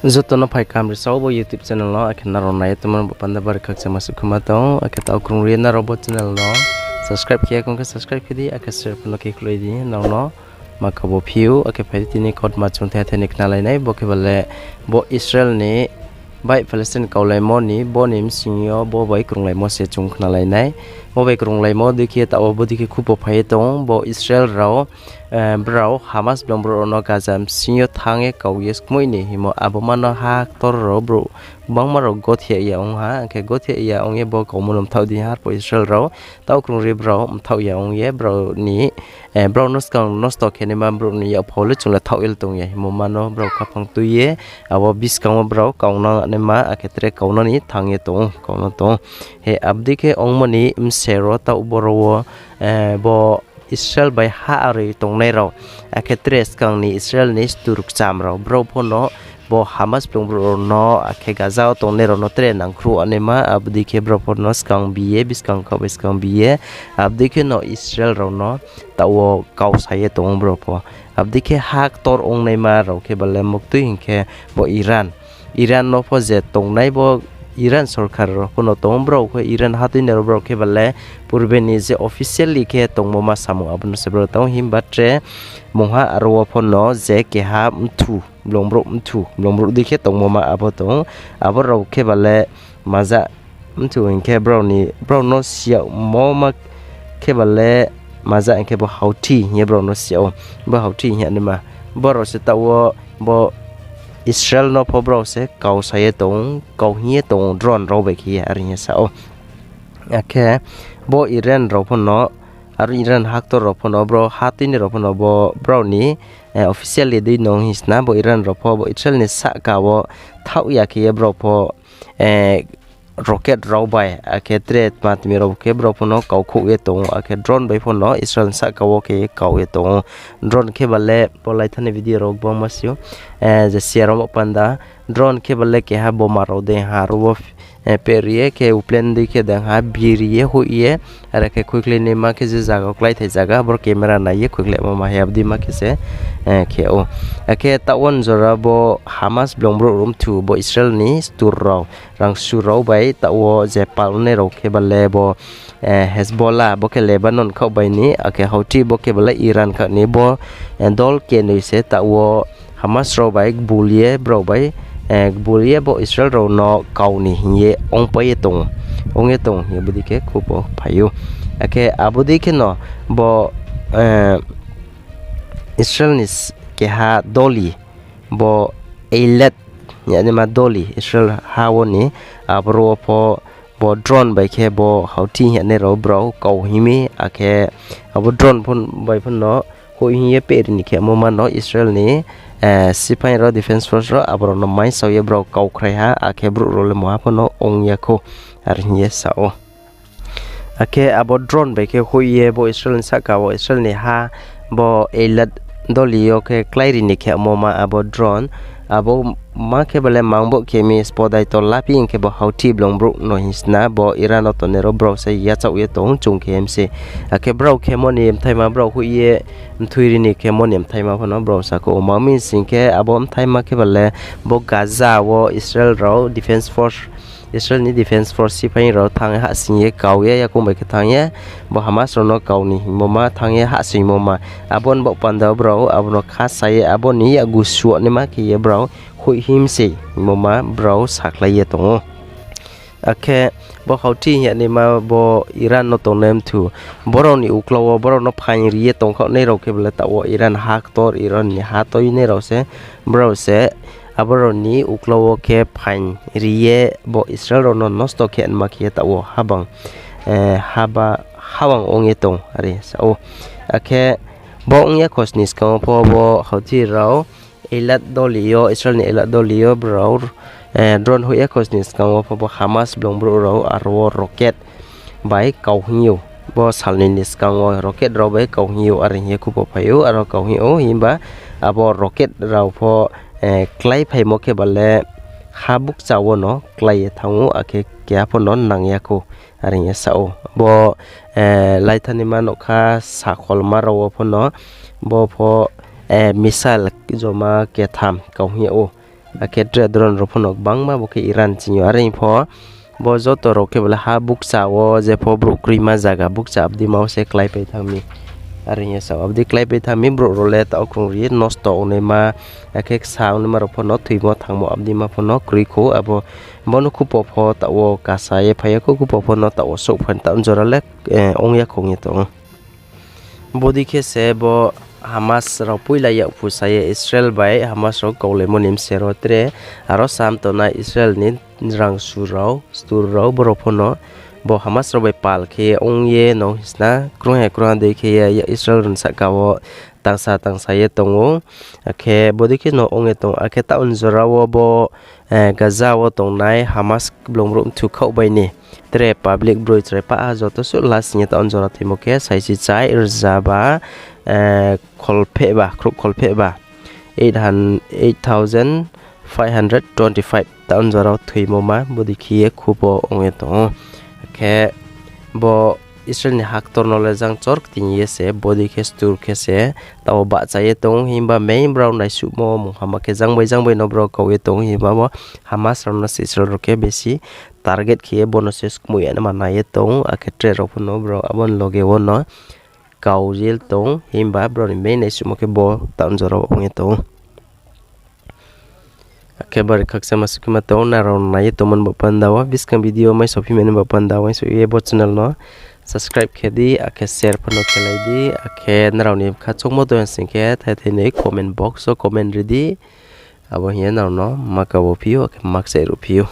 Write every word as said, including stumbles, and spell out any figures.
Joto no phai kaham ri sao bo YouTube channel no, akhe nrao nai ye tongmo no bo panda bari khakchangma suh khema tong, akhe taoh krung ri ye nrao bo channel no subscribe khe ya khong khe subscribe khe di, akhe share pho no khe khlai di, nrao no ma kabo phi ou, akhe phai di tini kautma chung the the ni khnalai nai, bo khe ba le bo Israel ni bai Palestine kaulaimo ni, bo ni bsing yo bo bai krunglaimo se chung khnalai nai. Bo bai krunglaimo dei khe taoh wo bo dei khe khupo phai ye tong, bo Israel rao, eh, brao Hamas blong brouh rao no Gaza bsing yo thanng ye kau ye skmoih ni hingmo abo ma no ha ktor rao brouh gbangma rao gothe ya ong ha, akhe gothe ya ong ye bo kaumo no mthaoh di ha, arphuh Israel rao taoh krung ri brao mthaoh ya ong ye brao ni, eh, brao no skang nosto khe naima brouh ni yakpha wo le chung le thaoh ye le tong ya hingmo ma no brao khaphang tui ye, abo buskang wo brao kaunang naima, akhe tre kaunang ni thanng ye tong ou, kaunang tong ou. He abo dei khe ongmo ni bse ro taoh boro wo, eh, bo Israel bai ha aroi tongnai rao, akhe tre skang ni Israel ni stur kcham rao, brao pho no bo Hamas blong brouh rao no, akhe Gaza wo tongnai rao no tre nangkhruh naima, abo dei khe brao pho no skang bi ye, buskang khaoh bai skang bi ye, abo dei khe no Israel rao no taoh wo kau sa ye tong ou brao pho. Abo dei khe ha ktor ongnaima rao khe ba le muktui hing khe bo Iran. Iran no pho je tongnai bo Iran sorkar rao pho no tong ou, brao khe Iran hatoi ni rao brao khe ba le purbe ni je officially khe tongmo ma samung abo no se brao tong ou, himba tre mungha aro wo pho no je keha mthu, blong brouh mthu, blong brouh dei khe tongmo ma abo tong ou, abo rao khe ba le maja mthu hing khe brao ni, brao no si yagmo ma khe ba le maja hing khe bo Houthi hing ye brao no si yag ou, bo Houthi hing ye naima, brao se taoh wo bo Israel no pho brao se kau sa ye tong ou, kau hing ye tong ou, drone rao bai khe ye are hing ye sa ou. Akhe bo Iran rao pho no, aro Iran ha ktor rao pho no, brao hatoi ni rao pho no bo brao ni, eh, officially dei nung hing sna bo Iran rao pho bo Israel ni sahka wo thaoh ya khe ye brao pho, eh, rocket rao bai, akhe tre tma tmi rao khe brao pho no kaukhouh ye tong ou, akhe drone bai pho no Israel ni sahka wo khe kau ye tong ou. Drone khe ba le bo laitha ni video rao gbangma si ou, eh, je siya rao ma panda, drone khe ba le keha boma rao dei ha aro wo, eh, peri ye khe plane dei khe dei ha biri ye hoih ye, are khe khuikhlai naima khe je zaga wo kláithai zaga, aboro camera nai ye khuikhlaimo ma he abo dei ma khe se, eh, khe ou. Akhe taoh wo jora bo Hamas blong brouh rao mthu bo Israel ni stur rao, rangsu rao bai taoh wo je palnai rao khe ba le bo, eh, Hezbollah, bo khe Lebanon khaoh bai ni, akhe Houthi, bo khe ba le Iran khaoh ni, bo, eh, dol kenoi se taoh wo Hamas rao bai gbul ye brao bai, eh, gbul ye bo Israel rao no kau ni hing ye ongpai ye tong, ong ye tong hing ye bodei khe khupo phai ou. Akhe abo dei khe no bo, eh, Israel ni s-, keha doli, bo Eilat hing ye naima doli Israel ha wo ni, aboro wo pho bo drone bai khe bo Houthi hing ye nai rao brao kau hing mi, akhe abo drone pho bai pho no hoih hing ye peri ni khemo ma no Israel ni, eh, sipai rao, defence force rao, aborao no maisao ye brao kaukhrai ha, akhe brouh rao le mungha pho no ong ya khou, are hing ye sa ou. Akhe abo drone bai khe hoih ye bo Israel ni sahka wo, Israel ni ha, bo Eilat doli yo khe kláiri ni khemo ma abo drone, abo ma khe ba le mang bo khe mi spo daito lapi hing khe bo Houthi blong brouh no hing sna, bo Iran no tongnai rao brao se yachaoh ye tong chung khe mse. Akhe brao khemo ni bthaima brao hoih ye mthui ri ni khemo ni bthaima pho no brao sa khou. Mang mi sing khe abo bthaima khe ba le bo Gaza wo Israel rao defence force, Israel ni defence force sipai rao thanng ye hahsoing ye kau ye, yakoung bai khe thanng ye, bo Hamas rao no kau ni hingmo ma thanng ye hahsoingmo ma. Abo ni baoh panda brao abo no kha sa ye, abo ni yakgu suoh naima khe ye brao hoih him se hingmo ma brao sakhlai ye tong ou. Akhe bo Houthi hing ye naima bo Iran no tongnai mthu, brao ni uklau wo brao no phaing ri ye tongkhaoh nai rao khe ba le taoh wo Iran ha ktor, Iran ni ha toi nai rao se, brao se, aborao ni uklau wo khe phaing ri ye bo Israel rao no nosto khe nma khe ye taoh wo habang, eh, haba, habang ong ye tong, are sa ou. Akhe bo ong ya khosni skang wo pho bo Houthi rao Eilat doli yo, Israel ni Eilat doli yo brao, eh, drone hoih ya khosni skang wo pho bo Hamas blong brouh rao aro wo rocket bai kau hing ou. Bo salnoi ni skang wo rocket rao bai kau hing ou, are hing ye khupo phai ou, aro kau hing ou, himba abo rocket rao pho, eh, kláiphaimo khe ba le ha bukcha wo no klái ye thanng ou, akhe keha pho no nang ya khou, are hing ye sa ou. Bo, eh, laithani ma nouhkha sakholma rao wo pho no, bo pho, eh, missile joma ketham kau hing yag ou. Akhe tre drone rao pho no gbangma bo khe Iran ching yo. Are hing pho, bo joto rao khe bo le ha bukcha wo je pho brouh kroima zaga bukcha abdima wo se kláipai thanng mi. Are hing ye sa ou, abdi kláipai thanng mi, brouh rao le taoh krung ri nosto ongnaima, akhe ksa ongnaima rao pho no thoimo thanngmo abdima pho no kroi khou, abo bo no khupo pho taoh wo kasa ye phai ya khou, khupo pho no taoh wo souhphai taoh jora le, eh, ong ya khou ong ye tong ou. Bodei khe se bo Hamas rao poila yakphu sa ye Israel bai Hamas rao kaulaimo ni bsero tre aro sam tongnai Israel ni rangsu rao, stur rao, brao pho no bo Hamas rao bai pal khe ong ye no sna krungha krungha dei khe ye Israel rao ni sahka wo tangsa tangsa ye tong ou. Akhe bodei khe no ong ye tong ou. Akhe taoh jora wo bo, eh, Gaza wo tongnai Hamas blung brouh mthu khaoh bai ni tre public broi chrai pah ha joto suh last hing ye taoh jora thoimo khe saisi chai rza ba, eh, kholpheh ba, khrouh kholpheh ba. Eight hun-, eight thousand five hundred twenty-five taoh jora thoimo ma bodei khe ye khupo ong ye tong ou. Akhe bo Israel ni haktor no le jang chor kting ye se, bodei khe stur khe se, taoh wo bahcha ye tong ou, himba main brao naisuhmo mungha ma khe jang bai jang bai no brao kau ye tong ou, himba bo Hamas rao no se Israel rao khe besi target khe ye bo no se skmoih ya naima nai ye tong ou, akhe tre rao pho no brao abo ni loge wo no kau ye tong ou, himba brao ni main naisuhmo khe bo taoh jora ong ye tong ou. Akhe bari khakchangma suh khe ma tong ou, nrao nai ye tongmo ni baoh panda wo, buskang video mai sophi mani baoh panda wo, uaingsouh ye bo channel no subscribe khe di, akhe share pho no khelai di, akhe nrao ni kha choungmo tong sing khe thai thai ni comment box wo comment ri di, abo hing ye nrao no ma kabo phi ou, akhe ma kchai ruh phi ou.